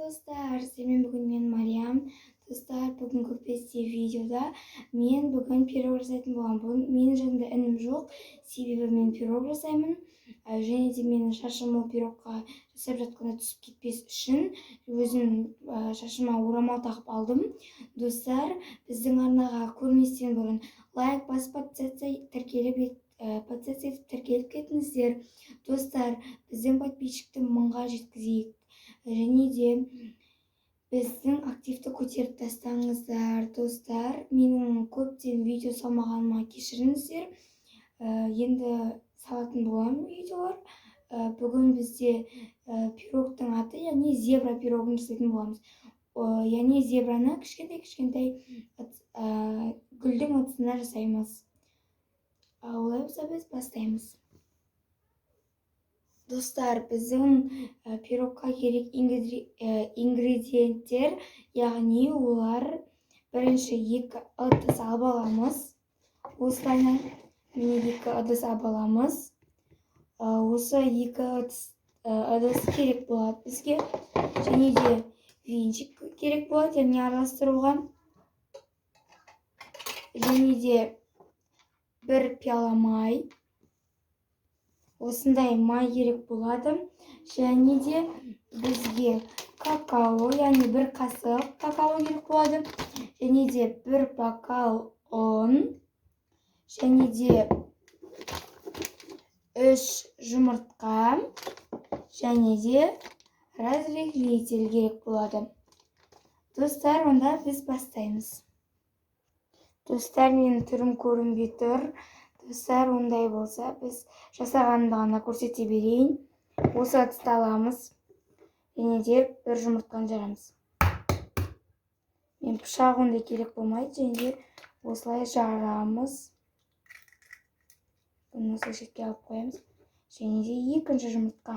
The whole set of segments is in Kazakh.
Достар, сіздермен бүгін мен, Мариям. Достар, бүгінгі бізде видеода мен бүгін пирог жасайтын боламын. Бүгін менің жанымда інім жоқ, себебі мен пирог жасаймын. Және де менің шашым ол пирогқа жасап жатқанда түсіп кетпес үшін өзім шашыма орамал тағып алдым. Достар, біздің арнаға көрместен бұрын лайк басып, подписаться етіп тіркеліп кетіңіздер. Достар, біздің подписчикті 1000-ға жеткізейік. Және де біздің активті көтеріп тастаңыздар. Достар, менің көптен видео салмағаныма кешіріңіздер. Енді салатын боламын видеолар. Бүгін бізде пирогтың аты, яғни зебра пирогын жасайтын боламыз. Яғни зебраны кішкентай-кішкентай гүлдің ыдысына жасаймыз. Олай болса біз бастаймыз. Достар, біздің пирогқа керек ингредиенттер, яғни олар бірінші 2 ыдыс алып аламыз. Осылайынан міне 2 ыдыс алып аламыз. Осы 2 ыдыс керек болады бізге. Және де венчик керек болады, яғни араластыруға. Және де 1 пиала май. Осындай май керек болады. Және де бізге какао, яғни 1 қасық какао керек болады. Және де 1 бокал ұн. Және де 3 жұмыртқа. Және де разрыхлитель керек болады. Достар, онда біз бастаймыз. Достар, менің түрім көрінбей тұр. Достар, ондай болса, біз жасағанымды ғана көрсете берейін. Осы ыдысты аламыз. Және де 1 жұмыртқаны жарамыз. Мен пышақ ондай керек болмайды. Және де осылай жарамыз. Бұны осылай шетке алып қоямыз. Және де екінші жұмыртқа.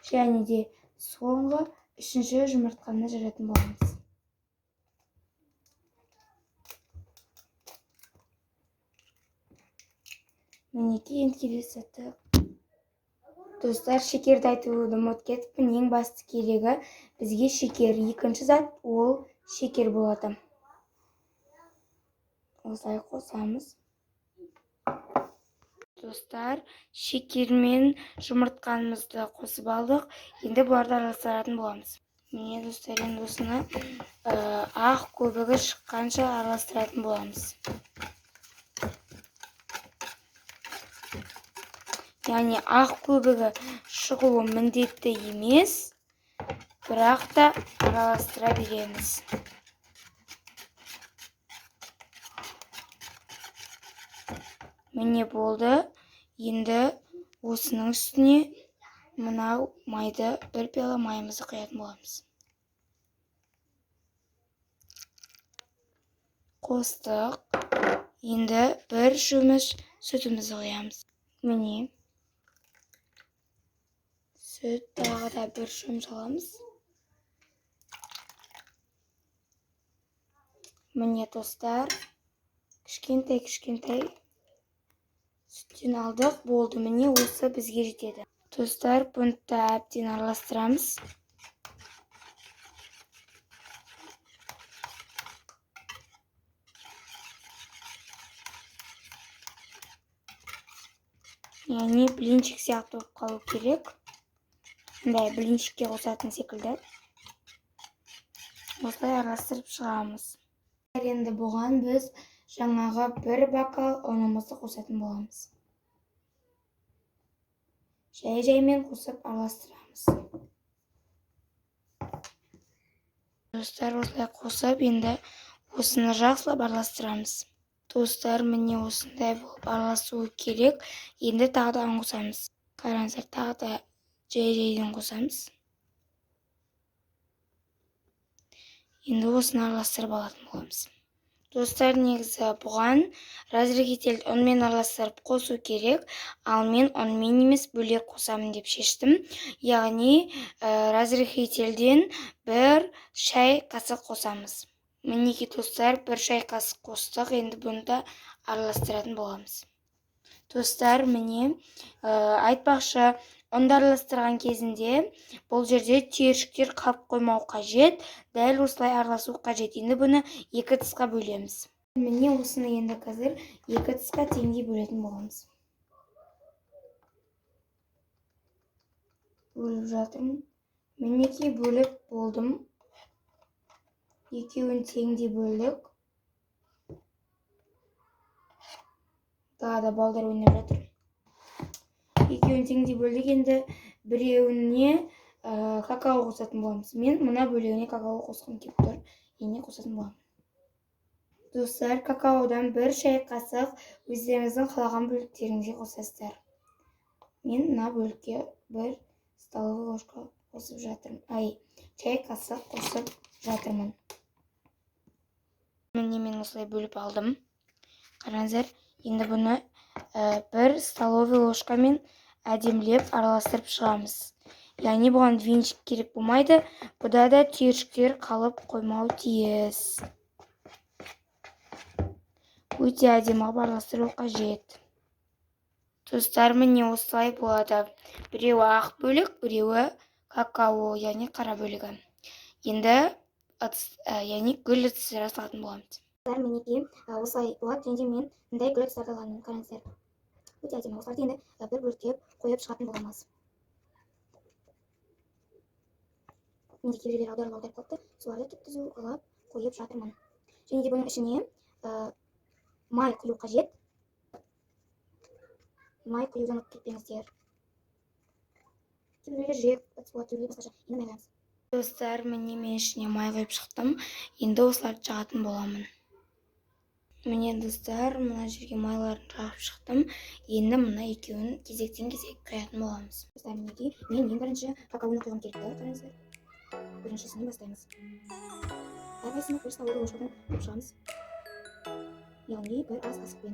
Және де соңғы үшінші жұмыртқаны жаратын боламыз. Мінекей, енді келесі сәтті. Достар, шекерді айтуды ұмытып кетіппін. Ең басты керегі бізге шекер. Екінші зат ол шекер болады. Осылай қосамыз. Достар, шекер мен жұмыртқамызды қосып алдық. Енді бұларды араластыратын боламыз. Міне, достар, енді осыны ақ көбігі шыққанша араластыратын боламыз. Яғни ақ көбігі шығуы міндетті емес, бірақ та араластыра береміз. Міне болды. Енді осының үстіне мынау майды, 1 пиала майымызды құятын боламыз. Қостық. Енді 1 шөміш сүтімізді құямыз. Міне. Сүт тағы да 1 шөміш аламыз. Міне, достар, кішкентай-кішкентай сүттен алдық. Болды, міне осы бізге жетеді. Достар, бұны да әбден араластырамыз. Яғни блинчик сияқты болып қалу керек. Мындай блинчикке қосатын секілді. Осылай араластырып шығамыз. Енді бұған біз жаңағы 1 бокал ұнымызды қосатын боламыз. Жай-жаймен қосып араластырамыз. Достар, осылай қосып, енді осыны жақсылап араластырамыз. Достар, міне осындай болып араласуы керек. Енді тағы да ұн қосамыз. Қараңыздар, тағы да жай-жайдан қосамыз. Енді осыны араластырып алатын боламыз. Достар, негізі бұған разрыхлитель ұнмен араластырып қосу керек, ал мен ұнмен емес бөлек қосамын деп шештім. Яғни, разрыхлительден 1 шай қасық қосамыз. Мінекей, достар, 1 шай қасық қостық. Енді бұны да араластыратын боламыз. Достар, міне, айтпақшы, ұнды араластырған кезінде бұл жерде түйіршіктер қалып қоймау қажет. Дәл осылай араласу қажет. Енді бұны екі тысқа бөлеміз. Міне, осыны енді қазір екі тысқа теңдей бөлетін боламыз. Бөліп жатырмын. Мінекей, бөліп болдым. Екеуін теңдей бөлдік. Далада балдар ойнап жатыр. Екеуін теңдей бөлдік. Енді біреуіне какао қосатын боламыз. Мен мына бөлігіне какао қосқым келіп тұр. Енді қосатын боламын. Достар, какаодан 1 шай қасық өздеріңіздің қалаған бөліктеріңізге қосасыздар. Мен мына бөлікке 1 столовый ложка қосып жатырмын. Ай, шай қасық қосып жатырмын. Міне, мен осылай бөліп алдым. Қараңыздар, енді бұны 1 столовый ложкамен әдемілеп араластырып шығамыз. Яғни бұған венчик керек болмайды. Бұда да түйіршіктер қалып қоймау тиіс. Өте әдемі қылып араластыру қажет. Достар, міне осылай болады. Біреуі ақ бөлік, біреуі какао, яғни қара бөлігі. Енді яғни гүл ыдыстарға салатын боламыз. Достар, мінекей, осылай болады. Және де мен мындай гүл ыдыстарды аламын. Қараңыздар. Өте әдемі. Осыларды енді бір бөліктеп қойып шығатын боламыз. Менде кейбіреулері аударылып аударып қалыпты. Соларды түп-түзу қылып қойып жатырмын. Және де бұның ішіне май құю қажет. Май құюдан ұмытып кетпеңіздер. Кейбіреулер жүрек ыдыс болады, кейбіреулер басқаша. Енді май құямыз. Достар, міне мен ішіне май құйып шықтым. Енді осыларды жағатын боламын. Міне, достар, мына жерге майларын жағып шықтым. Енді мына екеуін кезектен кезек құятын боламыз. Достар, мінекей, мен ең бірінші какаоны құйғым келіп тұр. Қараңыздар. Біріншісінен бастаймыз. Әрқайсысына бір столовый ложкадан құйып шығамыз. Яғни бір ас қасықпен.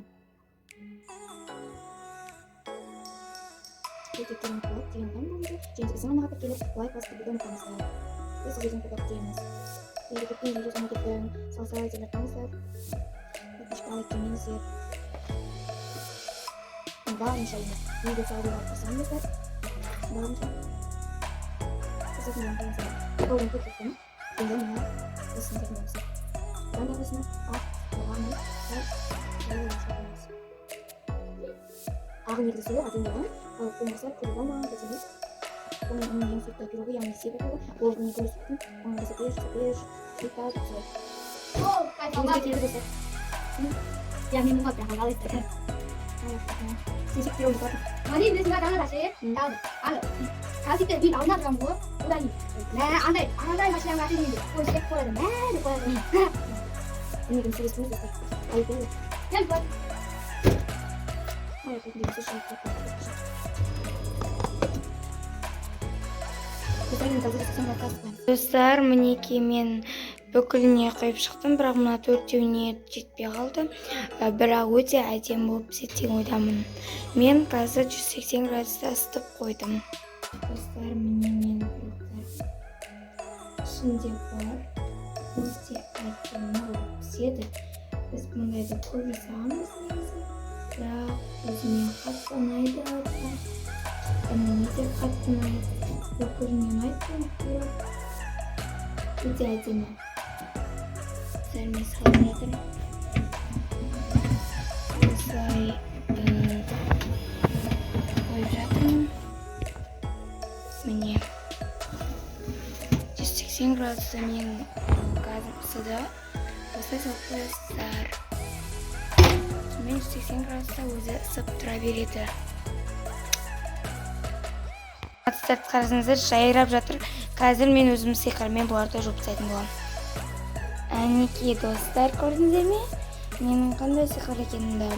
Өте керемет болады деген ойдамын бүгінгі. Және де біздің арнаға тіркеліп, лайк басып кетуді ұмытпаңыздар. Біз сіздерден қолдау күтеміз. Енді көптен видео салмай кеттім, салса деп жатпаңыздар. Өтініш лайк демеңіздер. Мен барынша енді видео салуға тырысамын, достар. Барынша. Тырысатын боламын, қараңыздар. Какаоны көп құйдым. Енді мына осыны құятын боламыз. Одан да осыны ақ болғанын сәл ложка құямыз. Ағы негізі сұйық, әдемі болған. Ал болмаса көбі болма, бірдеңе. Бұл менің ең сүйікті пирогы, яғни зебра пирогы. Ол мен көрсеттім. Оны жасап бер, жасап бер, жасап бер, солай. Өзі келді, достар. 야, 민구가 그냥 나와 있어. Сен пирог жасадың. 아니, 근데 내가 나는 다시 나 아, 다시 때 나온다 그런 거. 오다니. 네, 안돼, 안돼 마시랑 마시는 거. 시작 거야 돼. 네, 거야 돼. Міне, сөйлесіп достар. Ай, болды. 야, 이거. Ай, бұл негізі шығып кетті. Достар, енді қазір 80 градусқа қоямыз. Достар, мінекей мен бүкіліне құйып шықтым, бірақ мына төртеуіне жетпей қалды. Бірақ өте әдемі болып піседі деген ойдамын. Мен қазір 180 градуста ысытып қойдым. Достар, міне менің пирогтар ішінде бар. Өте әдемі болып піседі. Біз бұндайды көп жасағанбыз негізі. Бірақ өзіме қатты ұнайды. Ініме де қатты ұнайды. Бүкіліне ұнайды бұл пирог. Өте әдемі. Достар, мен салып жатырмын. Осылай қойып жатырмын. Міне. 180 градуста менің газым ысыды. Осылай салып қоясыздар. Сонымен 180 градуста өзі ысып тұра береді. Ыдыстарды қарасаңыздар, жайрап жатыр. Қазір мен өзім сиқырмен бұларды жуып тастайтын боламын. Әнекей, достар, көрдіңіздер ме? Менің қандай сиқыр екенімді.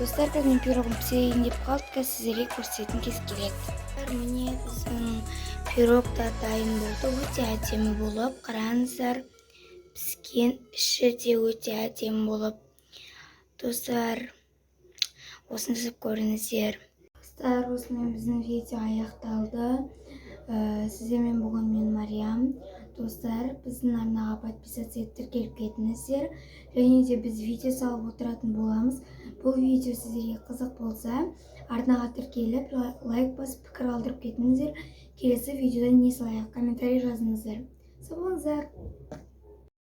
Достар, қазір менің пирогым пісейін деп қалды. Қазір сіздерге көрсететін кез келеді. Достар, міне біздің пирог та дайын болды. Өте әдемі болып, қараңыздар. Піскен іші де өте әдемі болып. Достар, осыны жасап көріңіздер. Достар, осымен біздің видео аяқталды. Сіздермен бүгін мен Мариям. Достар, біздің арнаға подписаться етіп, тіркеліп кетіңіздер. Және де біз видео салып отыратын боламыз. Бұл видео сіздерге қызық болса, арнаға тіркеліп, лайк басып, пікір қалдырып кетіңіздер. Келесі видеода не салайық, комментарий жазыңыздар. Сау болыңыздар.